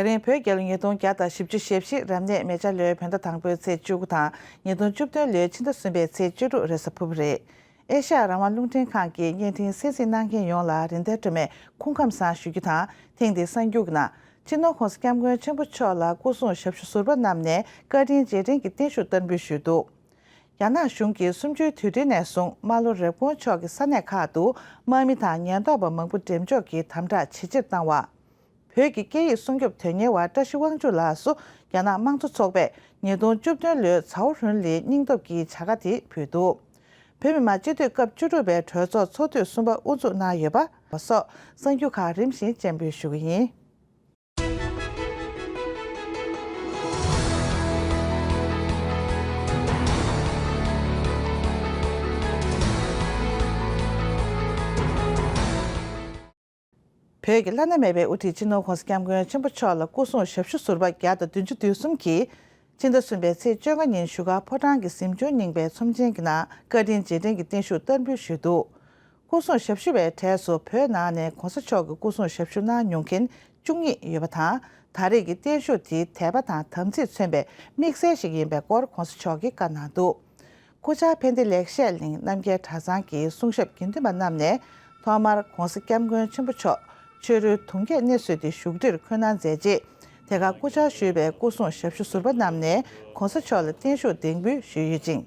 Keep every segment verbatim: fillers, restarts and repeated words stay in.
དེ་རིང་བོད་རྒྱལ་ལོ་ཉིས་སྟོང་བརྒྱ་དང་བཞི་བཅུ་ཞེ་བཞི་རབ་གནས་མེ་བྱ་ལོའི་བོད་ཟླ་དང་པོའི་ཚེས་བཅུ་དགུ་དང་། ཉིས་སྟོང་བཅུ་བདུན་ལོའི་ཕྱི་ཟླ་གསུམ་པའི་ཚེས་བཅུ་དྲུག་རེས་གཟའ་ཕུར་བུ་རེད། ཨེ་ཤ་ཡ་རང་དབང་རླུང་འཕྲིན་ཁང་གི་བརྙན་འཕྲིན་གསན་གཟིགས་གནང་མཁན་ཡོངས་ལ་རིན་ལྡན་སྒྲོལ་མས་སྐུ་ཁམས་བཟང་ཞུ་རྒྱུ་དང་། ཐེངས་འདིའི་གསར་འགྱུར་གྱི་ནང་། སྤྱི་ནོར་༸གོང་ས་༸སྐྱབས་མགོན་ཆེན་པོ་མཆོག་ལ་སྐུ་སྲུང་ཞབས་ཞུ་ཟུར་པ་རྣམས་ནས་བཀའ་དྲིན་རྗེས་དྲན་གྱི་བརྟན་བཞུགས་བསྟར་འབུལ་ཞུས་འདུག། རྒྱ་ནག་གཞུང་གིས་གསུམ་བཅུའི་དུས་དྲན་ནས་བཟུང་། རྨ་ལྷོ་རེབ་གོང་ཕྱོགས་ཀྱི་ས་གནས་ཁག་ཏུ་དམག་མི་དང་ཉེན་རྟོག་པ་མང་པོ་འགྲེམས་འཇོག་གིས་དམ་དྲག་ཇེ་ཆེར་བཏང་བ། བོད་ཀྱི་སྐད་ཡིག་སྲུང་སྐྱོབ་དོན་གཉེར་བ་བཀྲ་ཤིས་དབང་ཕྱུག་ལགས་སུ་རྒྱ་ནག་དམངས་གཙོ་ཚོགས་པས་ཉིས་སྟོང་བཅུ་བདུན་ལོའི་ཚའོ་ཧྲུན་ལིའི་སྙིང་སྟོབས་ཀྱི་བྱ་དགའ་དེ་ཕུལ་འདུག། བོད་མི་མང་སྤྱི་འཐུས་སྐབས་བཅུ་དྲུག་པའི་གྲོས་ཚོགས་ཚོགས་དུས་གསུམ་པ་དབུ་འཛུགས་གནང་ཡོད་པ་སོགས་གསར་འགྱུར་ཁག་རིམ་བཞིན་སྤྱན་འབུལ་ཞུ་གི་ཡིན། བོད་ཀྱི་བླ་ན་མེད་པའི་དབུ་ཁྲིད་སྤྱི་ནོར་༸གོང་ས་༸སྐྱབས་མགོན་ཆེན་པོ་མཆོག་ལ་སྐུ་སྲུང་ཞབས་ཞུ་ཟུར་པ་བརྒྱ་དང་བདུན་ཅུ་དོན་གསུམ་གྱིས། ཕྱི་ཟླ་གསུམ་པའི་ཚེས་བཅོ་ལྔ་ཉིན་བཞུགས་སྒར་ཕོ་བྲང་གི་གཟིམ་ཆུང་རྙིང་པའི་ཚོམས་ཆེན་གྱི་ནང་བཀའ་དྲིན་རྗེས་དྲན་གྱི་བརྟན་བཞུགས་བསྟར་འབུལ་ཞུས་འདུག། སྐུ་སྲུང་ཞབས་ཞུ་བའི་གྲས་སུ་བོད་ནང་ནས་༸གོང་ས་མཆོག་གི་སྐུ་སྲུང་ཞབས་ཞུ་གནང་མྱོང་མཁན་བཅུ་གཉིས་ཡོད་པ་དང་། ད་རེས་ཀྱི་བརྟན་བཞུགས་དེ་དད་པ་དང་དམ་ཚིག་མཚོན་པའི་དམིགས་བསལ་ཞིག་ཡིན་པའི་སྐོར་༸གོང་ས་མཆོག་གིས་བཀའ་གནང་འདུག། སྐུ་བཅར་ཕན་བདེ་ལེགས་བཤད་གླིང་རྣམ་རྒྱལ་གྲྭ་ཚང་གི་གསུང་ཞབས་དགེ་འདུན་པ་རྣམས་ནས་ཐོག་མར་༸གོང་ས་༸སྐྱབས་མགོན་ཆེན་པོ་མཆོག་ཕྱི་རོལ་དུང་རྒྱལ་གནས་གསོལ་ཏེ་བཞུགས་ཁྲིར་འཁོད་གནང་མཛད་རྗེས། དེ་གར་སྐུ་བཅར་ཞུས་པའི་སྐུ་སྲུང་ཞབས་ཞུ་ཟུར་པ་རྣམས་ནས་༸གོང་ས་མཆོག་ལ་བརྟན་བཞུགས་གདེང་འབུལ་ཞུས་ཡོད་ཅིང་།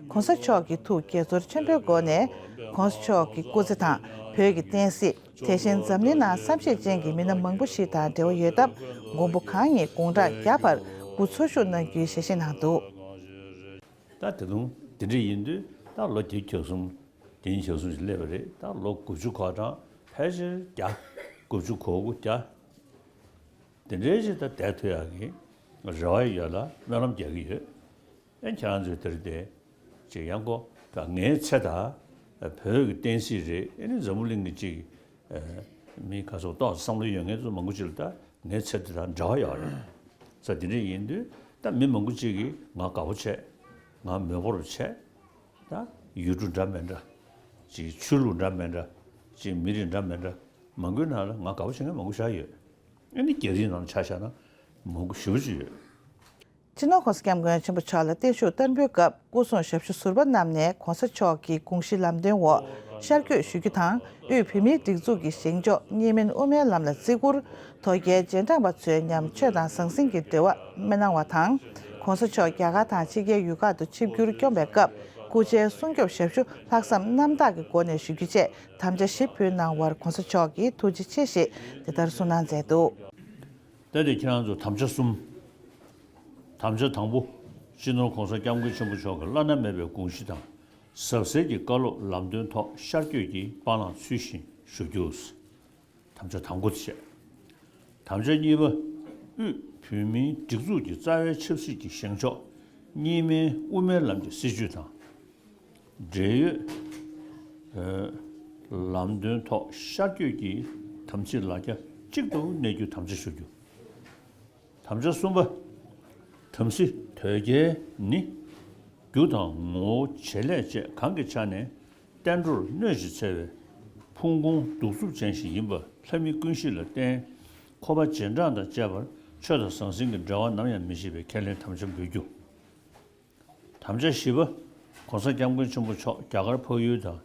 ༸གོང་ས་མཆོག་གི་ཐུགས་དགྱེས་ཚོར་ཆེན་པོའི་སྒོ་ནས། ༸གོང་ས་མཆོག་གི་སྐུ་ཚེ་དང་བོད་ཀྱི་བསྟན་སྲིད། དེ་བཞིན་འཛམ་གླིང་ནང་བསམ་ཤེས་ཅན་གྱི་མི་སྣ་མང་པོ་ཞིག་དང་འབྲེལ་བ་ཡོད་སྟབས། མགོན་པོ་གང་ཉིད་དགུང་གྲངས་བརྒྱ་བར་སྐུ་འཚོ་བཞུགས་གནང་རྒྱུའི་ཞལ་བཞེས་གནང་འདུག། ད་དེ་དུང་དེ་འདྲ་ཡིན་དུས་ད་ལོ་བརྒྱད་ཅུ་གྱ་གསུམ་བདུན་ཅུ་གྱ་གསུམ་ཞིག་སླེབས་པ་རེད། ད་ལོ་དགུ་བཅུ་གོ་གྲངས་ཕལ་ཆེར་བརྒྱ། དགུ་བཅུ་གོ་དགུ་བརྒྱ། དེ་འདྲའི་ཞིག་ད་བསྡད་ཐུབ་ཡག་གི་རེ་བ་ཡོད་ལ་སྨོན་ལམ་རྒྱག་གི་ཡོད། ཨེ་ཁྱེད་རང་ཚོས་དེར་བལྟས་ཅིག་ཡང་ཀོ་ད་ངའི་ཚེ་ད་བོད་ཀྱི་བསྟན་སྲིད་རེད། ཨེ་ནི་འཛམ་བུ་གླིང་གི་ཅིག་མི་ག་ཚོད་ཏོག་བསམ་བློ་ཡོད་མཁན་ཚོ་མང་པོ་ཅིག་ལ་ད་ངའི་ཚེ་དེ་དང་འབྲེལ་བ་ཡོད་རེད་ས། དེ་འདྲ་ཡིན་དུས་ད་མི་མང་པོ་ཅིག་གིས་ང་དགའ་པོ་བྱས། ང་མོས་པོར་བྱས། ད་ཡུལ་གྲུ་འདྲ་མི་འདྲ། ཅིག་ཆོས་ལུགས་འདྲ་མི་འདྲ། ཅིག་མི་རིགས་འདྲ་མི་འདྲ། མང་པོའི་ནང་ལ་ང་དགའ་པོ་བྱེད་མཁན་མང་པོ་ཞིག་ཡོད། ཨེ་ནི་རྒྱ་རིགས་ནང་ལ་ཆ་བཞག་ན་མང་པོ་ཞེ་པོ་ཅིག་ཡོད། སྤྱི་ནོར་༸གོང་ས་༸སྐྱབས་མགོན་ཆེན་པོ་མཆོག་ལ་བརྟན་བཞུགས་བསྟར་འབུལ་སྐབས། སྐུ་སྲུང་ཞབས་ཞུ་ཟུར་པ་རྣམས་ནས་༸གོང་ས་མཆོག་གི་དགོངས་གཞི་ལམ་སྟོན་འོག་ཤར་བསྐྱོད་ཞུ་རྒྱུ་དང་། དབུས་བོད་མིའི་སྒྲིག་འཛུགས་ཀྱི་གཞེངས་ཕྱོགས་གཉིས་སྨན་དབུ་མའི་ལམ་ལ་བརྩི་བཀུར། དོལ་རྒྱལ་རྗེས་འབྲང་པ་ཚོའི་ཉམས་ཆོས་དང་ཟང་ཟིང་གི་འབྲེལ་བ་མི་གནང་བ་དང་། ༸གོང་ས་མཆོག་རྒྱ་གར་དང་ཕྱི་རྒྱལ་ཡུལ་ཁག་ཏུ་ཆིབས་བསྒྱུར་བསྐྱོན་པའི་སྐབས། སྐུ་ཕྱྭའི་སྲུང་སྐྱོབ་ཞབས་ཞུ་ལྷག་བསམ་རྣམ་དག་གི་སྒོ་ནས་ཞུ་རྒྱུ་བཅས་དམ་བཅའ་བཞི་ཕུལ་གནང་བར་༸གོང་ས་མཆོག་གིས་ཐུགས་རྗེ་ཆེ་ཞེས་དེ་ལྟར་གསུངས་གནང་མཛད་འདུག། ད་དེ་ཁྱེད་རང་ཚོ་དམ་བཅའ་གསུམ། དམ་བཅའ་དང་པོ། སྤྱི་ནོར་༸གོང་ས་༸སྐྱབས་མགོན་ཆེན་པོ་མཆོག་གི་བླ་ན་མེད་པའི་དགོངས་གཞི་དང་། ཟབ་གསལ་གྱི་བཀའ་སློབ་ལམ་སྟོན་ཐོག་ཤར་བསྐྱོད་ཀྱིས་སྤང་བླང་ཚུལ་བཞིན་ཞུ་རྒྱུ། དམ་བཅའ་དང་པོ་དེ་བྱས། དམ་བཅའ་གཉིས་པ། དབུས་བོད་མིའི་སྒྲིག་འཛུགས་ཀྱི་རྩ་བའི་ཆབ་སྲིད་ཀྱི་བཞེངས་ཕྱོགས་གཉིས་སྨན་དབུ་མའི་ལམ་གྱི་སྲིད་བྱུས་དང་། འབྲེལ་ཡོད་ལམ་སྟོན་ཐོག་ཤར་བསྐྱོད་ཀྱིས་དམ་ཚིག་ལག་ཆ་གཅིག་ཏུ་གནས་རྒྱུ་དམ་བཅའ་ཞུ་རྒྱུ། དམ་བཅའ་གསུམ་པ། དམ་སྲི་དོལ་རྒྱལ་ནི། རྒྱུ་དང་ངོ་བོ་བྱེད་ལས་བཅས་གང་གི་ཆ་ནས་བསྟན་འགྲོར་གནོད་ཅིང་འཚེ་བའི་ཕུང་ཁུངས་གདུག་རྩུབ་ཅན་ཞིག་ཡིན་པ་ལྷ་མི་ཀུན་ཤེས་ལ་བརྟེན། ཁོ་པ་རྗེས་འབྲང་དང་བཅས་པར་ཆོས་དང་ཟང་ཟིང་གི་འབྲེལ་བ་ནམ་ཡང་མི་བྱེད་པའི་ཁས་ལེན་དམ་བཅའ་འབུལ་རྒྱུ། དམ་བཅའ་བཞི་པ། ༸གོང་ས་༸སྐྱབས་མགོན་ཆེན་པོ་མཆོག་རྒྱ་གར་འཕགས་ཡུལ་དང་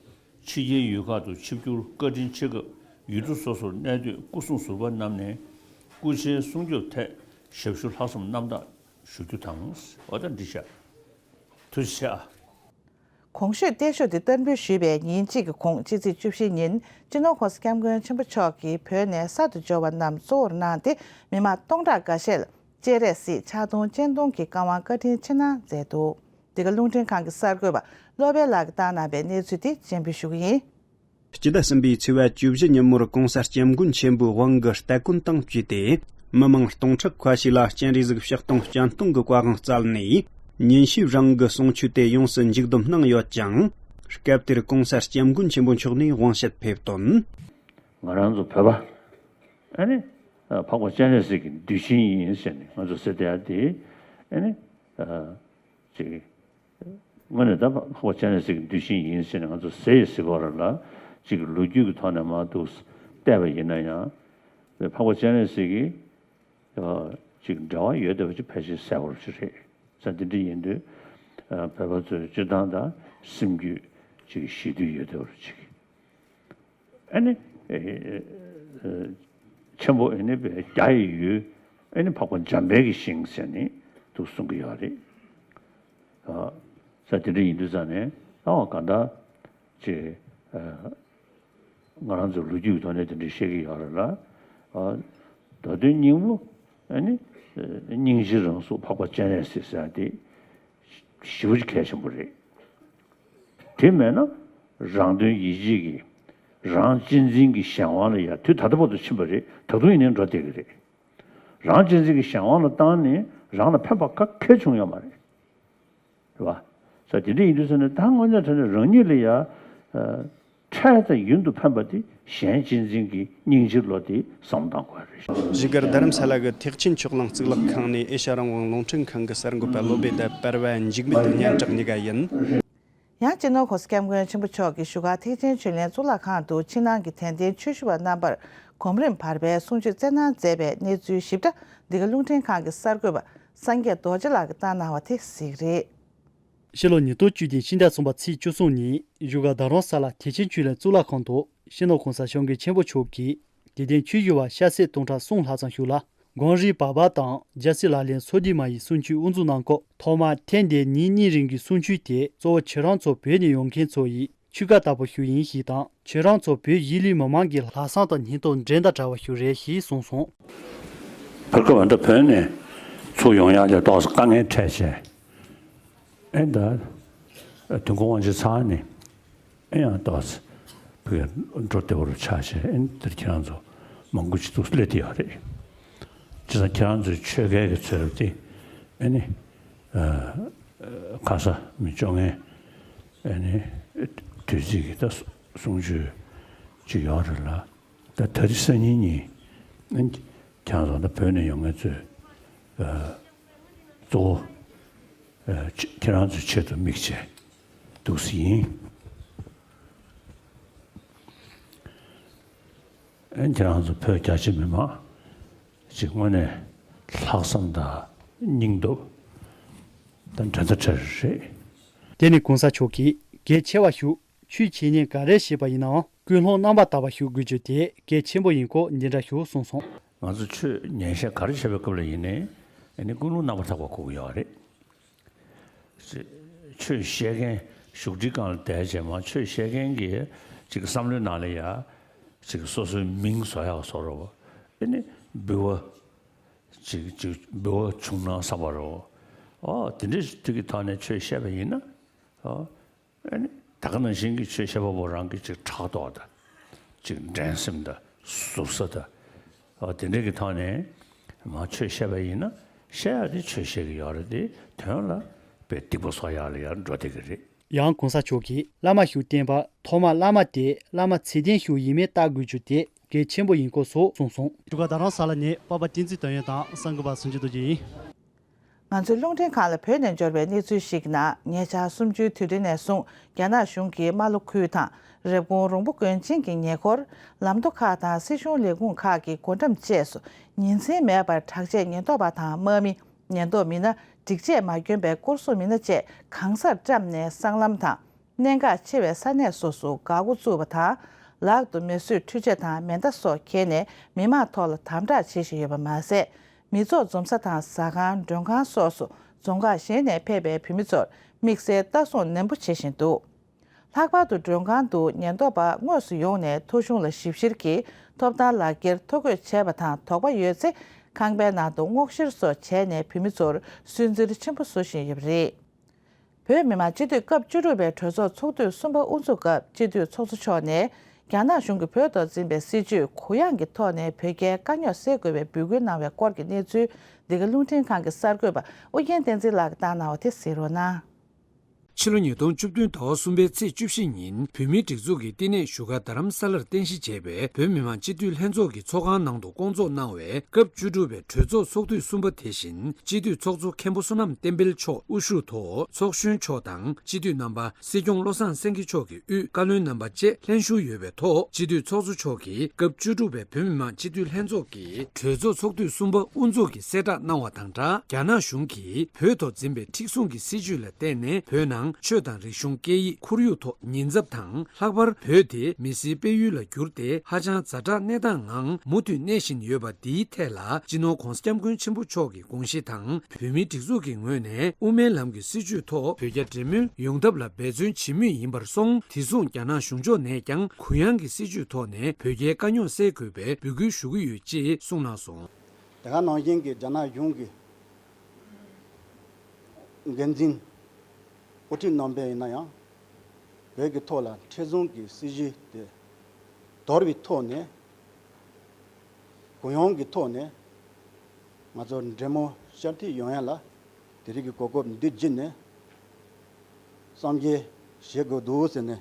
ཕྱི་རྒྱལ་ཡུལ་ཁག་ཏུ་ཆིབས་བསྒྱུར་བཀའ་དྲིན་ཆེ་སྐབས་ཡུལ་གྲུ་སོ་སོར་གནས་སྡོད་སྐུ་སྲུང་ཟུར་པ་རྣམས་ནས་སྐུ་ཕྱྭའི་སྲུང་སྐྱོབ་ཐད་ཞབས་ཞུ་ལྷག་བསམ་རྣམ་དག་ཞུ་རྒྱུ་དང་། འོ་ད་འགྲིག་ཤག། ཐུགས་རྗེ་ཆེ་ཨ། གོང་ཞུས་བརྟན་བཞུགས་དེ་བསྟར་འབུལ་ཞུས་པའི་ཉིན་གཅིག་གི་གོང་ཕྱི་ཚེས་བཅུ་བཞི་ཉིན་སྤྱི་ནོར་༸གོང་ས་༸སྐྱབས་མགོན་ཆེན་པོ་མཆོག་གིས་བོད་ནས་གསར་དུ་འབྱོར་བ་རྣམས་གཙོ་བོར་གནང་སྟེ་མི་མང་སྟོང་ཕྲག་འགའ་ཤས་ལ། སྤྱན་རས་གཟིགས་ཕྱག་སྟོང་སྤྱན་སྟོང་གི་བཀའ་དབང་བཀའ་དྲིན་ཆེ་གནང་མཛད་འདུག། འདི་ག་རླུང་འཕྲིན་ཁང་གི་གསར་འགོད་པ་བློ་བྷེ་ལགས་ཀྱིས་བཏང་གནང་བའི་གནས་ཚུལ་དེ་སྤྱན་འབུལ་ཞུ་གི་ཡིན། སྤྱི་ཟླ་གསུམ་པའི་ཚེས་པ་བཅུ་བཞི་ཉིན་མོར་༸གོང་ས་༸སྐྱབས་མགོན་ཆེན་པོའི་དབང་གི་སྟ་གོན་དང་བཅས་ཏེ། མི་མང་སྟོང་ཕྲག་ཁ་ཤས་ལ་སྤྱན་རས་གཟིགས་ཕྱག་སྟོང་སྤྱན་སྟོང་གི་བཀའ་དབང་སྩལ་ནས། ཉིན་ཤས་རིང་གི་གསུང་ཆོས་དེ་ཡོངས་སུ་མཇུག་བསྡོམས་གནང་ཡོད་ཅིང་། སྐབས་དེར་༸གོང་ས་༸སྐྱབས་མགོན་ཆེན་པོ་མཆོག་ནས་དབང་ཞབས་ཕེབས་དོན། ང་རང་ཚོ་བོད་པ། ཨ་ནི། འཕགས་པ་སྤྱན་རས་གཟིགས་ཀྱི་གདུལ་ཞིང་ཡིན་ཟེར་ནས་ང་ཚོ་ཟེར་བསྡད་ཡ་དེ། ཨ་ནི། ཅིག། དངོས་གནས་ད་འཕགས་པ་སྤྱན་རས་གཟིགས་ཀྱི་གདུལ་ཞིང་ཡིན་ཟེར་ནས་ང་ཚོ་ཟེར་ཡི་ཟེར་བ་ར་ལ། ཅིག་ལོ་རྒྱུས་ཀྱི་ཐོག་ནས་མར་འདུག་བལྟས་པ་ཡིན་ན་ཡང་། འཕགས་པ་སྤྱན་རས་གཟིགས་ཀྱིས་ ཅིག་འབྲེལ་བ་ཡོད་བསྡད་པ་ཅིག་ཕལ་ཆེར་གསལ་པོ་ཅིག་རེད། ས་དེ་འདྲ་ཡིན་དུས་བོད་པ་ཚོའི་སྤྱིར་བཏང་དང་སེམས་རྒྱུད་ཅིག་ཞི་དུལ་ཡོད་བསྡད་པ་ཅིག་ཨ་ནི། ཆེན་པོ་ཨ་ནི་བའི་རྒྱ་ཡི་ཡུལ། ཨ་ནི་འཕགས་པ་འཇམ་དཔལ་གྱི་ཞིང་ཟེར་ནས་འདུག་གསུང་གི་ཡོད་རེད། ས་དེ་འདྲ་ཡིན་དུས་ཙང་ནས་ཨ་གང་ལྟར་ཅིག་ང་རང་ཚོ་ལོ་རྒྱུས་ཀྱི་ཐོག་ནས་དེ་འདྲ་བཤད་ཀྱི་ཡོད་རེད་ལ། ད་དུང་སྙིང་པོ་ཨ་ནི་སྙིང་རྗེ་རང་གཟུགས་འཕགས་པ་སྤྱན་རས་གཟིགས་ཟེར་ཡ་དེ་ཞེ་པོ་ཅིག་གལ་ཆེན་པོ་རེད། དེ་མེད་ན་རང་དོན་ཡིད་བྱེད་ཀྱི་རང་གཅེས་འཛིན་གྱི་གཞན་དབང་ལ་ཡ་དུས་ད་ལྟ་བར་དུ་ཕྱིན་པ་རེད། ད་དུང་ཡིན་ནའི་འགྲོ་བསྡད་ཀྱི་རེད། རང་གཅེས་འཛིན་གྱི་གཞན་དབང་ལ་བཏང་ནས་རང་ལ་ཕན་པ་ག་གེ་བྱུང་ཡོད་མ་རེད། རེད་བ། ས་དེ་འདྲ་ཡིན་དུས་ཙང་ནས་ད་དངོས་གནས་དྲང་གནས་རང་ཉིད་ལ་ཡ། འཕྲལ་དང་ཡུན་དུ་ཕན་པ་དེ་གཞན་གཅེས་འཛིན་གྱི་སྙིང་རྗེ་བློ་དེ་བསམ་བློ་བཏང་དགོས་རེད། བཞུགས་སྒར་རྡ་རམ་ས་ལ་གི་ཐེག་ཆེན་ཆོས་གླིང་གཙུག་ལག་ཁང་ནས་ཨེ་ཤ་རང་དབང་རླུང་འཕྲིན་ཁང་གི་གསར་འགོད་པ་བློ་བདེ་དང་པར་བ་འཇིགས་མེད་དང་སྙན་གྲགས་གཉིས་ཀ་ཡིན། ཡང་སྤྱི་ནོར་༸གོང་ས་༸སྐྱབས་མགོན་ཆེན་པོ་མཆོག་གིས་བཞུགས་སྒར་ཐེག་ཆེན་ཆོས་གླིང་གཙུག་ལག་ཁང་དུ་ཕྱི་ནང་གི་དད་ལྡན་ཆོས་ཞུ་བ་རྣམ་པར་གོམ་རིམ་བར་པའི་གསུང་ཆོས་སྩལ་གནང་མཛད་པའི་གནས་ཚུལ་ཞིབ་ཕྲ་འདི་ག་རླུང་འཕྲིན་ཁང་གི་གསར་འགོད་པ་སངས་རྒྱས་རྡོ་རྗེ་ལགས་ཀྱིས་བཏང་གནང་བ་དེ་གཟིགས་རེད། ཕྱི་ལོ་ཉིས་སྟོང་བཅུ་བདུན་ཕྱི་ཟླ་གསུམ་པ་ཚེས་བཅུ་གསུམ་ཉིན་བཞུགས་སྒར་རྡ་རམ་ས་ལ་ཐེག་ཆེན་ཆོས་གླིང་གཙུག་ལག་ཁང་དུ་སྤྱི་ནོར་༸གོང་ས་༸སྐྱབས་མགོན་ཆེན་པོ་མཆོག་གིས་དད་ལྡན་ཆོས་ཞུ་བ་ཤ་ཚ་སྟོང་ཕྲག་གསུམ་ལྷག་ཙམ་ཞིག་ལ་དགོངས་རིགས་བར་པ་དང་རྒྱལ་སྲས་ལག་ལེན་སོ་བདུན་མ་ཡི་གསུང་ཆོས་དབུ་འཛུགས་གནང་སྐབས། ཐོག་མར་ཐེངས་འདིའི་ཉིན་གཉིས་རིང་གི་གསུང་ཆོས་དེ་གཙོ་བོ་ཁྱེད་རང་ཚོ་བོད་ནས་ཡོང་མཁན་ཚོ་ཡི་ཆོས་བཀའ་ལྟ་བུ་ཞིག་ཡིན་ཞེས་དང་། ཁྱེད་རང་ཚོ་བོད་གཞིས་ལུས་མི་མང་གི་ལྷག་བསམ་དང་སྙིང་སྟོབས་འགྲན་ཟླ་བྲལ་བ་ཞིག་རེད་ཞེས་གསུངས་སོང་། བར་སྐབས་ད་བོད་ནས་ཚུར་ཡོང་ཡག་ལ་ཏོག་ཙམ་དཀའ་ངལ་འཕྲད་བྱས། ཨེ་ད། དུས་འཁོར་དབང་ཆེན་ཚང་ནས་ཨེ་ཡང་ཏོག་ཙམ་བོད་འགྲོ་བདེ་བོ་རུ་ཆགས་བྱས། ཨེ་འདིར་ཁྱེད་རང་ཚོ་མང་པོ་ཅིག་འདུག་སླེབས་བསྡད་ཡོད་རེད། བྱས་ཙང་ཁྱེད་རང་ཚོའི་ཆོས་སྐལ་གྱི་ཚོད་དེ་ཨེ་ནི། ཁ་ས་མི་བཅོ་ལྔའི་ཨེ་ནི་དུས་ཚིགས་ཀྱི་ད་གསུང་ཆོས་ཅིག་ཡོད་རེད་ལ། ད་ད་རེས་སང་ཉིན་ཉིན་ཨེ་ཁྱེད་རང་ཚོ་ད་བོད་ནས་ཡོང་མཁན་ཚོས་གཙོ་བོ་ཁྱེད་རང་ཚོའི་ཆེད་དུ་དམིགས་བྱས་འདུག་སེ་ཡིན། ཁྱེད་རང་ཚོ་བོད་རྒྱ་ཆེ་མི་མང་ཅིག་དངོས་གནས་ལྷག་བསམ་དང་སྙིང་སྟོབས་དང་འགྲན་ཟླ་བྲལ་རེད། དེ་ནས་༸གོང་ས་མཆོག་གིས་གལ་ཆེ་བ་ཞུ། ཆོས་འཆད་ཉན་ག་རེ་བྱེད་པ་ཡིན་ནའང་ཀུན་སློང་རྣམ་པར་དག་པ་ཞིག་དགོས་རྒྱུ་དེ་གལ་ཆེན་པོ་ཡིན་སྐོར་འདི་འདྲ་ཞིག་གསུངས་སོང་། ང་ཚོ་ཆོས་ཉན་བཤད་ག་རེ་བྱེད་པའི་སྐབས་ལ་ཡིན་ནའི་ཨ་ནི་ཀུན་སློང་རྣམ་པར་དག་པ་དགོས་ཀྱི་ཡོད་རེད། ཆོས་བཤད་མཁན་བཞུགས་ཁྲིའི་སྒང་ལ་བསྡད་བྱས་མ་ཆོས་བཤད་མཁན་གྱི་ཅིག་བསམ་བློའི་ནང་ལ་ཡ་ཅིག་སོ་སོའི་མིང་བཟོ་ཡག་བཟོ་འདྲ་བོ། ཨ་ནི་འབུལ་བ་ཅིག་ཅིག་འབུལ་བ་བྱུང་ན་བསམ་པ་འདྲ་བོ། ཨོ་དེ་འདྲའི་དུས་ཀྱི་ཐོག་ནས་ཆོས་བཤད་པ་ཡིན་ན། ཨོ། ཨ་ནི་ད་ག་ནང་བཞིན་གྱི་ཆོས་བཤད་པ་པོ་རང་གི་ཅིག་ཕྲག་དོག་དང་། ཅིག་འགྲན་སེམས་དང་ཟུར་ཟ་དང་། ཨ་དེ་འདྲ་གི་ཐོག་ནས་མ་ཆོས་བཤད་པ་ཡིན་ན་བཤད་ཡག་དེ་ཆོས་བཤད་ཀྱི་ཡོད་རེད་དེ་དོན་ལ་དཔེ་སྡིག་པ་བཟོ་ཡག་ལ་ཡང་འགྲོ་བསྡད་ཀྱི་རེད། ཡང་༸གོང་ས་མཆོག་གིས་བླ་མ་ཞིག་བསྟེན་པར་ཐོག་མར་བླ་མ་དེ་བླ་མ་ཚད་ལྡན་ཞིག་ཡིན་མིན་བལྟ་དགོས་རྒྱུ་དེ་གལ་ཆེན་པོ་ཡིན་སྐོར་སོགས་གསུངས་སོང་། བཞུགས་སྒར་རྡ་རམ་ས་ལ་ནས་པ་པ་བསྟན་འཛིན་དོན་ཡོད་དང་གསར་འགོད་པ་ཟུང་ཆུ་རྡོ་རྗེ་ཡིན། ང་ཚོའི་རླུང་འཕྲིན་ཁང་ལ་བོད་ནས་འབྱོར་བའི་གནས་ཚུལ་ཞིག་གི་ནང་ཉེ་ཆར་གསུམ་བཅུའི་དུས་དྲན་ནས་བཟུང་རྒྱ་ནག་གཞུང་གིས་རྨ་ལྷོ་ཁུལ་དང་རེབ་གོང་རོང་པོ་དགོན་ཆེན་གྱི་ཉེ་འཁོར་ལམ་མདོ་ཁག་དང་སྲིད་གཞུང་ལས་ཁུངས་ཁག་གི་སྒོ་འགྲམ་བཅས་སུ་ཉིན་མཚན་མེད་པར་དྲག་ཆས་ཉེན་རྟོག་པ་དང་དམག་མི། ཉེན་རྟོག་མི་སྣ། སྒྲིག་ཆས་མ་གྱོན་པའི་སྐོར་སྲུང་མི་སྣ་བཅས་གང་སར་བཀྲམ་ནས་སྲང་ལམ་དང་། གནད་འགག་ཆེ་བའི་ས་གནས་སོ་སོར་འགག་སྒོ་བཙུགས་པ་དང་། ལག་ཏུ་མེ་གསོད་འཕྲུལ་ཆས་དང་མེ་མདའ་སོགས་འཁྱེར་ནས་མི་མང་ཐོག་ལ་དམ་དྲག་བྱེད་བཞིན་ཡོད་པ་མ་ཟད། མི་ཚོགས་འཛོམས་ས་དང་ཟ་ཁང་། མགྲོན་ཁང་སོགས་སུ་རྫོང་ཁག་གཞན་ནས་ཕེབས་པའི་བོད་མི་ཚོར་དམིགས་བསལ་ལྟ་སྲུང་ནན་པོ་བྱེད་བཞིན་འདུག་ལྷག་པར་དུ་མགྲོན་ཁང་དུ་ཉེན་རྟོག་པ་དངོས་སུ་ཡོང་ནས་ཐོ་གཞུང་ལ་ཞིབ་བཤེར་གྱིས་ཐོབ་ཐང་ལག་འཁྱེར་ཐོ་འགོད་བྱས་པ་དང་དོགས་པ་ཡོད་ཚེ་ཁང་པའི་ནང་དུ་སྔོག་བཤེར་སོགས་བྱས་ནས་བོད་མི་ཚོར་སུན་གཙེར་ཆེན་པོ་བཟོ་བཞིན་ཡོད་པ་རེད། བོད་མི་མང་སྤྱི་འཐུས་སྐབས་བཅུ་དྲུག་པའི་གྲོས་ཚོགས་ཚོགས་དུས་གསུམ་པ་དབུ་འཛུགས་སྐབས་སྤྱི་འཐུས་ཚོགས་གཙོ་མཆོག་ནས་རྒྱ་ནག་གཞུང་གིས་བོད་ཐོག་འཛིན་པའི་སྲིད་བྱུས་གུ་ཡངས་ཀྱི་ཐོག་ནས་བོད་རྒྱའི་དཀའ་རྙོག་སེལ་དགོས་པའི་འབོད་སྐུལ་གནང་བའི་སྐོར་གྱི་གནས་ཚུལ་འདི་ག་རླུང་འཕྲིན་ཁང་གི་གསར་འགོད་པ་ཨུ་རྒྱན་བསྟན་འཛིན་ལགས་ཀྱིས་བཏང་གནང་བ་དེ་གཟིགས་རོགས་གནང་། ཕྱི་ལོ་ཉིས་སྟོང་བཅུ་བདུན་ཟླ་བ་གསུམ་པའི་ཚེས་བཅུ་བཞི་ཉིན་བོད་མིའི་སྒྲིག་འཛུགས་ཀྱི་བསྟི་གནས་བཞུགས་སྒར་རྡ་རམ་ས་ལར་རྟེན་གཞི་བྱས་པའི་བོད་མི་མང་སྤྱི་འཐུས་ལྷན་ཚོགས་ཀྱི་ཚོགས་ཁང་ནང་དུ་བསྐོང་ཚོགས་གནང་བའི་སྐབས་བཅུ་དྲུག་པའི་གྲོས་ཚོགས་ཚོགས་དུས་གསུམ་པ་དེ་བཞིན་སྤྱི་འཐུས་ཚོགས་གཙོ་མཁན་པོ་བསོད་ནམས་བསྟན་འཕེལ་མཆོག་དབུ་བཞུགས་ཐོག་ཚོགས་གཞོན་མཆོག་དང་སྤྱི་འཐུས་རྣམ་པ། སྲིད་སྐྱོང་བློ་བཟང་སེང་གེ་མཆོག་གི་དབུས་བཀའ་བློན་རྣམ་པ་བཅས་ལྷན་ཞུགས་ཡོད་པའི་ཐོག་སྤྱི་འཐུས་ཚོགས་གཙོ་མཆོག་གིས་སྐབས་བཅུ་དྲུག་པའི་བོད་མི་མང་སྤྱི་འཐུས་ལྷན་ཚོགས་ཀྱི་གྲོས་ཚོགས་ཚོགས་དུས་གསུམ་པ་དབུ་འཛུགས་ཀྱི་གསལ་བསྒྲགས་གནང་བ་དང་སྦྲགས། རྒྱ་ནག་གཞུང་གིས་བོད་ཐོག་འཛིན་པའི་མཁྲེགས་བཟུང་གི་སྲིད་བྱུས་ལ་བརྟེན་ནས་བོད་ནང་ཆོས་དང་རིག་གཞུང་སྐད་ཡིག་ཁོར་ཡུག་ཐོག་ཉེན་ཚབས་དང་། ལྷག་པར་བོད་དེ་མི་སེར་སྤེལ་ཡུལ་ལ་གྱུར་ཏེ་ཧ་ཅང་ཛ་དྲག་གནས་སྟངས་ངང་མུ་མཐུད་གནས་བཞིན་ཡོད་པ་འདིའི་ཐད་ལ་སྤྱི་ནོར་༧གོང་ས་༧སྐྱབས་མགོན་ཆེན་པོ་མཆོག་གི་དགོངས་གཞི་དང་། བོད་མིའི་སྒྲིག་འཛུགས་ཀྱི་ངོས་ནས་དབུ་མའི་ལམ་གྱི་སྲིད་བྱུས་ཐོག་བོད་རྒྱ་འབྲེལ་མོལ་ཡོང་ཐབས་ལ་འབད་བརྩོན་བྱེད་མུས་ཡིན་པར་སོང་། དེ་མཚུངས་རྒྱ་ནག་གཞུང་ཕྱོགས་ནས་ཀྱང་གུ་ཡངས་ཀྱི་སྲིད་བྱུས་ཐོག་ནས་བོད་རྒྱའི་དཀའ་རྙོག་སེལ་དགོས་པའི་འབོད་སྐུལ་ཞུ་གི་ཡོད་ཅེས་གསུངས་གནང་སོང་། དེ་ག་ནང་བཞིན་གྱི་རྒྱ་ནག་གཞུང་གི་འགན་འཛིན་དབུ་ཁྲིད་རྣམ་པས་ཡིན་ན་ཡང་བོད་ཀྱི་ཐོག་ལ་མཁྲེགས་བཟུང་གི་སྲིད་བྱུས་དེ་དོར་བའི་ཐོག་ནས། གུ་ཡངས་ཀྱི་ཐོག་ནས་ང་ཚོ་འབྲེལ་མོལ་ཤར་ཐིག་ཡོང་ཡ་ལ་དེ་རིང་གི་གོ་སྐབས་འདི་བརྒྱུད་ནས་བསམ་འཆར་བཞེས་དགོས་འདུག་ཟེར་ནས་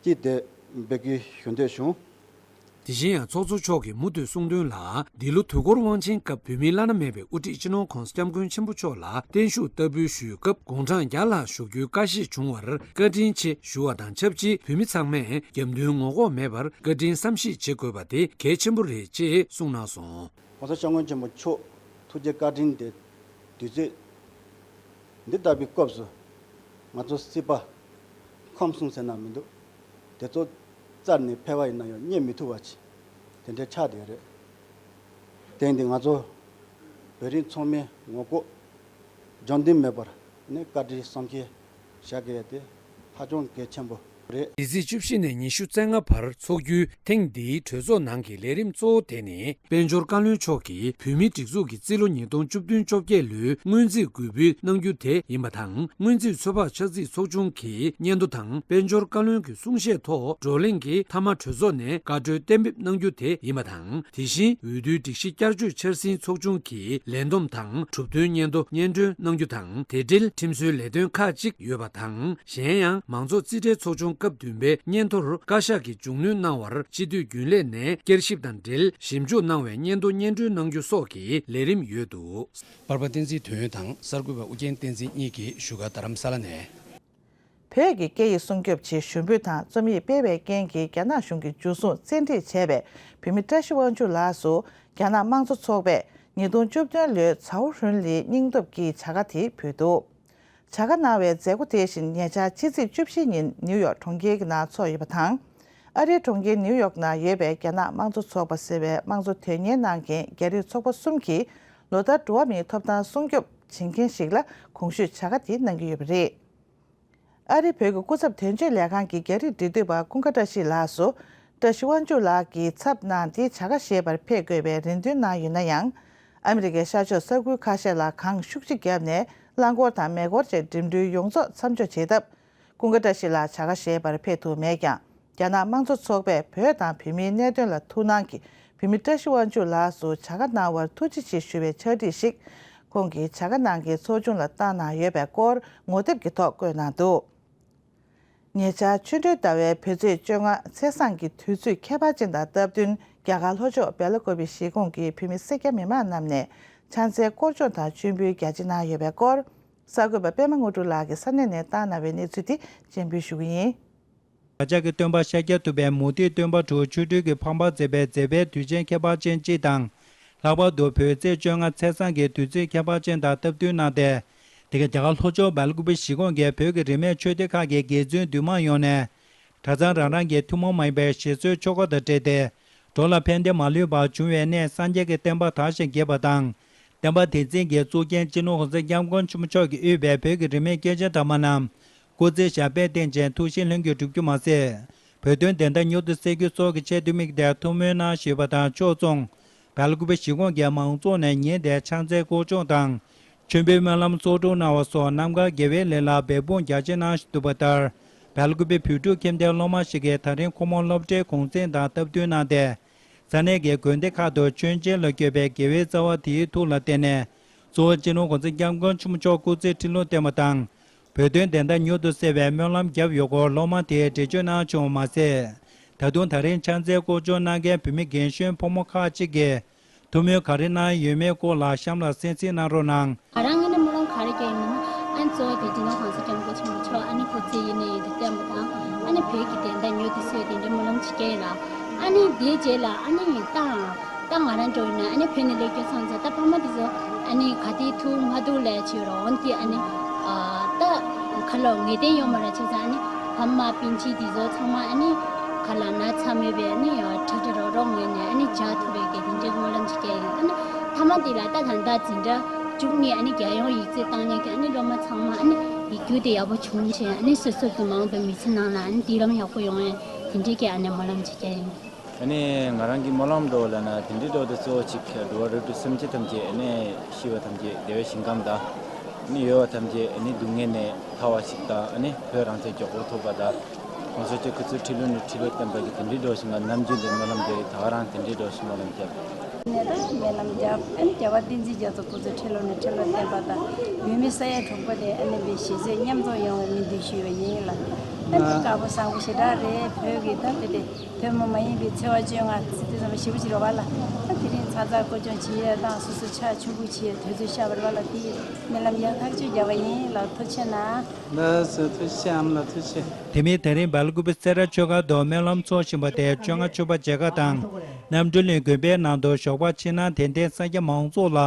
ཅིག་དེ་འབོད་སྐུལ་ཞུ་འདོད་བྱུང་། དེ་བཞིན་ཡང་ཚོགས་གཙོ་མཆོག་གིས་མུ་མཐུད་གསུངས་དོན་ལ། འདི་ལོ་དུས་འཁོར་དབང་ཆེན་སྐབས་བོད་མིའི་བླ་ན་མེད་པའི་དབུ་ཁྲིད་སྤྱི་ནོར་༧གོང་ས་༧སྐྱབས་མགོན་ཆེན་པོ་མཆོག་ལ་བརྟན་བཞུགས་བསྟར་འབུལ་ཞུས་སྐབས་དགུང་གྲངས་བརྒྱ་ལྷག་བཞུགས་རྒྱུའི་བཀའ་བཞེས་བྱུང་བར་བཀའ་དྲིན་ཆེ་ཞུ་བ་དང་ཆབས་ཅིག་བོད་མི་ཚང་མས་རྒྱབ་མདུན་ངོ་ལྐོག་མེད་པར་བཀའ་དྲིན་བསམ་ཤེས་བྱེད་དགོས་པ་དེ་གལ་ཆེན་པོ་རེད་ཅེས་གསུངས་གནང་སོང་། ༸གོང་ས་༸སྐྱབས་མགོན་ཆེན་པོ་མཆོག་ཐུགས་རྗེ་བཀའ་དྲིན་དེ་དུས་ཚོད་འདི་ལྟ་བུའི་སྐབས་སུ་ང་ཚོ་སྲིད་པ་ཁམས་གསུམ་ཟེར་ན་མི་འདུག་དེ་ཚོ་རྩར་ནས་ཕེབས་པ་ཡིན་ན་ཡང་རྙེད་མི་ཐུབ་པ་ཅིག་དེ་འདྲའི་ཆགས་བསྡད་རེད། དེ་ཡིན་དུས་ང་ཚོ་བོད་རིགས་ཚང་མས་ངོ་ལྐོག་རྒྱབ་མདུན་མེད་པར་ནས་བཀའ་དྲིན་བསམ་འཆར་བཞག་དགོས་ཡ་དེ་ཧ་ཅང་གལ་ཆེན་པོ་རེད། འདི་ཚེས་བཅུ་བཞི་ནས་ཉི་ཤུ་རྩ་ལྔ་བར་འཚོགས་རྒྱུའི་ཐེངས་འདིའི་གྲོས་ཚོགས་ནང་གི་ལས་རིམ་གཙོ་བོ་དེ་ནི། དཔལ་འབྱོར་བཀའ་བློན་མཆོག་གིས་བོད་མིའི་སྒྲིག་འཛུགས་ཀྱི་རྩིས་ལོ་ཉིས་སྟོང་བཅུ་བདུན་བཅོ་བརྒྱད་ལོའི་སྔོན་རྩིས་འགོད་འབུལ་གནང་རྒྱུ་དེ་ཡིན་པ་དང་། སྔོན་རྩིས་ཚོད་དཔག་ཆག་འཛིག་ཚོགས་ཆུང་གི་སྙན་ཐོ་དང་། དཔལ་འབྱོར་བཀའ་བློན་གྱི་གསུང་བཤད་ཐོག་བགྲོ་གླེང་གི་མཐའ་མ་གྲོས་ཚོགས་ནས་བཀའ་འཁྲོལ་གཏན་འབེབས་གནང་རྒྱུ་དེ་ཡིན་པ་དང་། དེ་བཞིན་འོས་བསྡུའི་སྒྲིག་གཞི་བསྐྱར་བཅོས་འཆར་ཟིན་ཚོགས་ཆུང་གི་ལས་བསྡོམས་དང་གྲུབ་དོན་སྙན་ཐོ་སྙན་སྒྲོན་གནང་རྒྱུ་དང་། དེ་འབྲེལ་ཁྲིམས་བཟོའི་ལས་དོན་ཁག་ཅིག་ཡོད་པ་དང་། གཞན་ཡང་མང་ཚོགས་རྩིས་ཁྲའི་ཚོགས་ཆུང་སྐབས་བདུན་པའི་སྙན་ཐོར་བཀའ་ཤག་གིས་མཇུག་གནོན་གནང་བར་སྤྱི་འཐུས་རྒྱུན་ལས་ནས་བསྐྱར་ཞིབ་དང་འབྲེལ་ཞིབ་འཇུག་གནང་བའི་སྙན་ཐོ་སྙན་སྒྲོན་གནང་རྒྱུ་སོགས་ཀྱི་ལས་རིམ་ཡོད་འདུག་པར་པ་བསྟན་འཛིན་དོན་དང་གསར་འགོད་པ་ཨུ་རྒྱན་བསྟན་འཛིན་གཉིས་ཀྱིས་བཞུགས་སྒར་རྡ་རམ་ས་ལ་ནས། བོད་ཀྱི་སྐད་ཡིག་སྲུང་སྐྱོབ་ཆེད་ཞུ་འབོད་དང་རྩོམ་ཡིག་སྤེལ་བའི་རྐྱེན་གྱིས་རྒྱ་ནག་གཞུང་གིས་འཇུ་བཟུང་བཙན་ཁྲིད་བྱས་པའི་བོད་མི་བཀྲ་ཤིས་དབང་ཕྱུག་ལགས་སུ་རྒྱ་ནག་དམངས་གཙོ་ཚོགས་པས་ཉིས་སྟོང་བཅུ་བདུན་ལོའི་ཚའོ་ཧྲུན་ལིའི་སྙིང་སྟོབས་ཀྱི་བྱ་དགའ་དེ་ཕུལ་འདུག་བྱ་དགའ་གནང་བའི་མཛད་སྒོ་དེ་བཞིན་ཉེ་ཆར་ཕྱི་ཚེས་བཅུ་བཞི་ཉིན་ནིའུ་ཡོག་གྲོང་ཁྱེར་གྱི་ནང་འཚོགས་ཡོད་པ་དང་། ཨ་རིའི་གྲོང་ཁྱེར་ནིའུ་ཡོག་ནང་ཡོད་པའི་རྒྱ་ནག་དམངས་གཙོ་ཚོགས་པ་ཟེར་བའི་དམངས་གཙོ་དོན་གཉེར་གནང་མཁན་རྒྱ་རིགས་ཚོགས་པ་གསུམ་གྱིས་ལོ་ལྟར་འགྲོ་བ་མིའི་ཐོབ་ཐང་སྲུང་སྐྱོབ་བྱེད་མཁན་ཞིག་ལ་གོང་ཞུས་བྱ་དགའ་དེ་གནང་གི་ཡོད་པ་རེད། ཨ་རིའི་བོད་ཀྱི་སྐུ་ཚབ་དོན་གཅོད་ལས་ཁང་གི་རྒྱ་རིགས་འབྲེལ་མཐུད་པ་ཀུན་དགའ་བཀྲ་ཤིས་ལགས་སུ། བཀྲ་ཤིས་དབང་ཕྱུག་ལགས་ཀྱིས་ཚབ་གནང་སྟེ་བྱ་དགའ་བཞེས་པར་ཕེབས་དགོས་པའི་རེ་འདུན་གནང་ཡོད་ན་ཡང་། ཨ་མི་རི་ཀའི་ཤར་ཕྱོགས་ས་ཁུལ་ཁ་ཤས་ལ་གངས་ཤུགས་ཆེ་བརྒྱབ་ནས་རླངས་འཁོར་དང་མེ་འཁོར་བཅས་འགྲིམ་འགྲུལ་ཡོངས་རྫོགས་མཚམས་འཇོག་བྱས་སྟབས། ཀུན་དགའ་བཀྲ་ཤིས་ལགས་བྱ་དགའ་བཞེས་པར་ཕེབས་ཐུབ་མེད་ཀྱང་། རྒྱ་ནག་དམངས་གཙོ་ཚོགས་པས་བོད་དང་བོད་མིའི་གནད་དོན་ལ་ཐུགས་སྣང་གིས་བོད་མི་བཀྲ་ཤིས་དབང་ཕྱུག་ལགས་སུ་བྱ་དགའ་གནང་བར་ཐུགས་རྗེ་ཆེ་ཞུ་བའི་ཕྱག་བྲིས་ཤིག་ཁོང་གིས་བྱ་དགའ་གནང་མཁན་ཚོགས་ཆུང་ལ་བཏང་གནང་ཡོད་པའི་སྐོར་ངོ་དེབ་ཀྱི་ཐོག་བཀོད་གནང་འདུག་ཉེ་ཆར་ཆུ་སྦྲུལ་ཟླ་བའི་བོད་ཚེས་བཅོ་ལྔ་ཚེས་བཟང་གི་དུས་ཚོད་ཁྱད་པར་ཅན་དང་སྟབས་བསྟུན་རྒྱ་གར་ལྷོ་ཕྱོགས་སྦེལ་ཀོབ་པི་གཞིས་ཁོངས་ཀྱི་བོད་མི་སེར་སྐྱ་མི་མང་རྣམས་ནས་ཕྱག་འཚལ་སྐོར་སྦྱོང་དང་མཆོད་འབུལ་རྒྱ་ཆེ་གནང་ཡོད་པའི་སྐོར། གསར་འགོད་པ་པད་མ་དངོས་གྲུབ་ལགས་ཀྱིས་ས་གནས་ནས་བཏང་གནང་བའི་གནས་ཚུལ་དེ་སྤྱན་འབུལ་ཞུ་གི་ཡིན། བདག་ཅག་གི་སྟོན་པ་ཤཱཀྱ་ཐུབ་པའི་མུ་སྟེགས་སྟོན་པ་དྲུག་ཆོ་འཕྲུལ་གྱི་ཕང་པར་མཛད་པའི་མཛད་པའི་དུས་ཆེན་ཁྱད་པར་ཅན་སྤྱི་དང་། ལྷག་པར་དུ་བོད་ཚེས་བཅོ་ལྔ་ཚེས་བཟང་གི་དུས་ཚིགས་ཁྱད་པར་ཅན་དང་སྟབས་བསྟུན་གནང་སྟེ། དེ་ག་རྒྱ་གར་ལྷོ་ཕྱོགས་སྦེལ་ཀོབ་པི་གཞིས་ཁོངས་ཀྱི་བོད་ཀྱི་རིས་མེད་ཆོས་སྡེ་ཁག་གི་དགེ་བཙུན་འདུས་མང་ཡོངས་ནས། གྲྭ་ཚང་རང་རང་གི་ཐུན་མོང་མ་ཡིན་པའི་ཞེ་སོར་ཆོ་ག་དང་འབྲེལ་ཏེ། འགྲོ་ལ་ཕན་བདེ་མ་ལུས་པ་འབྱུང་བའི་གནས་སངས་རྒྱས་ཀྱི་བསྟན་པ་དར་ཞིང་རྒྱས་པ་དང་། བསྟན་པ་དེ་འཛིན་གྱི་གཙུག་རྒྱན་སྤྱི་ནོར་༸གོང་ས་༸སྐྱབས་མགོན་ཆེན་པོ་མཆོག་གིས་དབུས་པའི་བོད་ཀྱི་རིས་མེད་སྐྱེས་ཆེན་དམ་པ་རྣམས་སྐུ་ཚེ་ཞབས་པད་བརྟན་ཅིང་ཐུགས་བཞེད་ལྷུན་གྱིས་འགྲུབ་རྒྱུ་མ་ཟད། བོད་དོན་བདེན་མཐའ་མྱུར་དུ་གསལ་རྒྱུ་སོགས་ཀྱི་ཆེད་དུ་དམིགས་ཏེ་ཐུགས་སྨོན་གནང་ཞུས་པ་དང་ཕྱོགས་མཚུངས། སྦེལ་ཀོབ་པི་གཞིས་ཁོངས་ཀྱི་མང་ཚོགས་ནས་ཉིན་དེའི་ཕྱག་འཚལ་སྐོར་སྦྱོང་དང་། མཆོད་འབུལ་སྨོན་ལམ་གཙོ་སྒྲུབ་གནང་བ་སོགས་རྣམ་དཀར་དགེ་བའི་ལས་ལ་འབད་འབུངས་རྒྱ་ཆེ་གནང་བཞིན་འདུག་པ་ལྟར། སྦེལ་ཀོབ་པི་བོད་ཕྲུག་ཁྱིམ་སྡེའི་སློབ་མ་ཞིག་གིས་ད་རིང་ཁོ་མོ་སློབ་གྲྭའི་གུང་ཚིགས་དང་སྟབས་བསྟུན་གནང་སྟེ། ས་གནས་ཀྱི་དགོན་སྡེ་ཁག་ཏུ་མཆོད་མཇལ་ལ་བསྐྱོད་པའི་དགེ་བའི་རྩ་བ་དེའི་ཐུགས་ལ་བརྟེན་ནས། གཙོ་བོ་སྤྱི་ནོར་༸གོང་ས་༸སྐྱབས་མགོན་ཆེན་པོ་མཆོག་སྐུ་ཚེ་ཁྲི་ལོར་བརྟན་པ་དང་། བོད་དོན་བདེན་མཐའ་མྱུར་དུ་གསལ་བའི་སྨོན་ལམ་བརྒྱབ་ཡོད་སྐོར་སློབ་མ་དེས་འགྲེལ་བརྗོད་གནང་བྱུང་བ་མ་ཟད། ད་དུང་ད་རིང་ཕྱག་འཚལ་སྐོར་སྐྱོད་གནང་མཁན་བོད་མི་རྒན་གཞོན་ཕོ་མོ་ཁག་ཅིག་གིས་ཐུགས་སྨོན་ག་རེ་གནང་ཡོད་མེད་སྐོར་ལ་གཤམ་ལ་གསན་གཟིགས་གནང་རོགས་གནང་། ང་རང་ངོས་ནས་སྨོན་ལམ་ག་རེ་བརྒྱབ་ཡིན་ན། ཨ་ནི་གཙོ་བོ་དེ་སྤྱི་ནོར་༸གོང་ས་༸སྐྱབས་མགོན་ཆེན་པོ་མཆོག་ཨ་ནི་སྐུ་ཚེ་ཡུན་གནས་ཡུན་དུ་བརྟན་པ་དང་། ཨ་ནི་བོད་ཀྱི་བདེན་མཐའ་མྱུར་དུ་གསལ་བའི་དེ་འདྲའི་སྨོན་ལམ་ཅིག་བརྒྱབ་ཡིན་ལ། ཨ་ནི་དེའི་རྗེས་ལ་ཨ་ནི་ད་ད་ང་རང་འགྲོ་ཡིན་ན། ཨ་ནི་བོད་ནས་སླེབས་རྒྱུ་སོང་ཙང་ད་ཕ་མ་དེ་ཚོ་ཨ་ནི་ག་དེ་ཐུག་མ་ཐུག་ལས་བྱེད་རོགས་དེ། ཨ་ནི་ད་ཁ་ལོ་ངེས་གཏན་ཡོད་མ་རེད། བྱས་ཙང་ཨ་ནི་ཕ་མ་སྤུན་མཆེད་དེ་ཚོ་ཚང་མ་ཨ་ནི་ག་ལ་ན་ཚ་མེད་པའི་ཨ་ནི་ཁྲ་ཁྲ་རོག་རོག་ངོས་ནས་ཨ་ནི་བཞག་ཐུབ་པའི་གི་དེ་འདྲའི་སྨོན་ལམ་ཅིག་བརྒྱབ་ཡིན། ཨ་ནི་མཐའ་མ་དེ་ལ་ད་ད་ལྟ་འཛིན་གྲྭ་བཅུ་གཉིས་ཨ་ནི་རྒྱལ་ཡོངས་ཡིག་རྩིས་བཏང་མཁན་གྱི་ཨ་ནི་སློབ་མ་ཚང་མ་ཨ་ནི་ཡིག་རྒྱུགས་དེ་ཡག་པོ་བྱུང་བྱས། ཨ་ནི་སོ་སོ་གི་མ་འོངས་པའི་མི་ཚེ་ནང་ལ་ཨ་ནི་མདུན་ལམ་ཡག་པོ་ཡོང་བའི་དེ་འདྲའི་གི་ཨ་ནི་སྨོན་ལམ་ཅིག་བརྒྱབ་ཡིན། ཨ་ནི་ང་རང་གི་སྨོན་ལམ་འདྲ་བོ་ལབ་ན་དེ་འདྲའི་འདྲ་བོ་དེ་གཙོ་བོ་གཅིག་འགྲོ་བ་རིགས་དྲུག་སེམས་ཅན་ཐམས་ཅད། ཨ་ནི་ཤི་བ་ཐམས་ཅད་བདེ་བའི་ཞིང་ཁམས་དང་། ཨ་ནི་ཡོད་པ་ཐམས་ཅད་ཨ་ནི་སྡུག་བསྔལ་ནས་ཐར་བ་ཞིག་དང་། ཨ་ནི་བོད་རང་བཙན་མགྱོགས་པོ་ཐོབ་པ་དང་། ༸གོང་ས་མཆོག་སྐུ་ཚེ་ཁྲི་ལོ་ནས་ཁྲི་ལོ་བརྟན་པ་གི་དེ་འདྲའི་འདྲ་བོ་ཞིག་ང་ནམ་རྒྱུན་དུ་སྨོན་ལམ་རྒྱག་གི། ད་ག་རང་དེ་འདྲའི་འདྲ་བོ་ཞིག་སྨོན་ལམ་རྒྱབ། ནས་ད་སྨོན་ལམ་རྒྱབ། ཨ་ནི་རྒྱལ་བ་བསྟན་འཛིན་རྒྱ་མཚོ་སྐུ་ཚེ་ཁྲི་ལོ་ནས་ཁྲི་ལོ་བརྟན་པ་དང་། བོད་མི་ས་ཡ་དྲུག་པ་དེ་ཨ་ནི་བའི་ཞི་བདེ་མཉམ་འཛོམས་ཡོང་བའི་སྨོན་འདུན་ཞུས་པ་ཡིན་ལ། ཨ་ནི་དཀར་པོ་བཟང་པོ་ཞེ་དྲག་རེད། བོད་ཀྱི་ད་དེ་དེ་བོད་མི་མ་ཡིན་པའི་ཚེས་པ་བཅོ་ལྔ་དེ་ཚོ་མ་ཞེ་པོ་ཅིག་རེད་པ་ལ། ཨ་དེ་རིང་ཚ་ཚ་སྐོར་སྐྱོད་བྱེད་ཡས་དང་སོ་སོ་ཕྱག་མཆོད་འབུལ་བྱེད་ཡས་དུས་ཚོད་ཤར་བ་རེད་པ་ལ། དེ་སྨོན་ལམ་ཡག་ཐག་ཆོད་རྒྱག་པ་ཡིན་ལ། ཐུགས་རྗེ་གནང་། ལགས་སོ། ཐུགས་རྗེ་ཆེ། ཨ་མ་ལགས་ཐུགས་རྗེ་ཆེ། དེ་མིན་ད་རིང་སྦེལ་ཀུ་པེ་སེ་ར་ཆོས་སྒར་དུ་སྨོན་ལམ་འཚོགས་བཞིན་པ་དེ་བཅོ་ལྔ་ཆོས་པ་མཇལ་ཁ་དང་། རྣམ་གྲོལ་གླིང་དགོན་པའི་ནང་དུ་ཞོགས་པ་ཕྱི་ནང་དད་ལྡན་སངས་རྒྱས་མང་ཚོགས་ལ་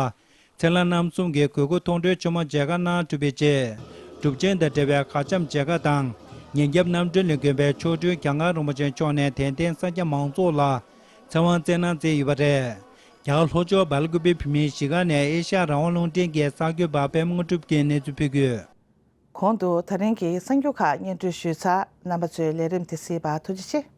ཚེ་ལྷ་རྣམ་གསུམ་གྱི་གོས་སྐུ་མཐོང་གྲོལ་ཆེན་མོ་མཇལ་ཁ་གནང་གྲུབ་པའི་རྗེས། སྒྲུབ་ཆེན་དང་འབྲེལ་བའི་མཁའ་འཆམ་མཇལ་ཁ་དང་། ཉིན་རྒྱབ་རྣམ་གྲོལ་གླིང་དགོན་པའི་མཆོག་སྤྲུལ་གྱངས་དཀར་རིན་པོ་ཆེ་མཆོག་ནས་དད་ལྡན་སངས་རྒྱས་མང་ཚོགས་ལ་ཚེ་དབང་སྩལ་གནང་མཛད་ཡོད་པ་རེད། རྒྱ་གར་ལྷོ་ཕྱོགས་སྦེལ་ཀུ་པེ་བོད་མིའི་གཞིས་ཀ་ནས་ཨེ་ཤ་ཡ་རང་དབང་རླུང་འཕྲིན་གྱི་གསར་འགོད་པ་པད་མ་དངོས་གྲུབ་ཀྱིས་གནས་ཚུལ་ཕུལ་གྱི་ཡོད། གོང་དུ་ད་རིང་གི་གསར་འགྱུར་ཁག་སྙན་སྒྲོན་ཞུས་ཚར། རྣམ་པ་ཚོས་ལས་རིམ་དེ་གཟིགས་པར་ཐུགས་རྗེ་ཆེ།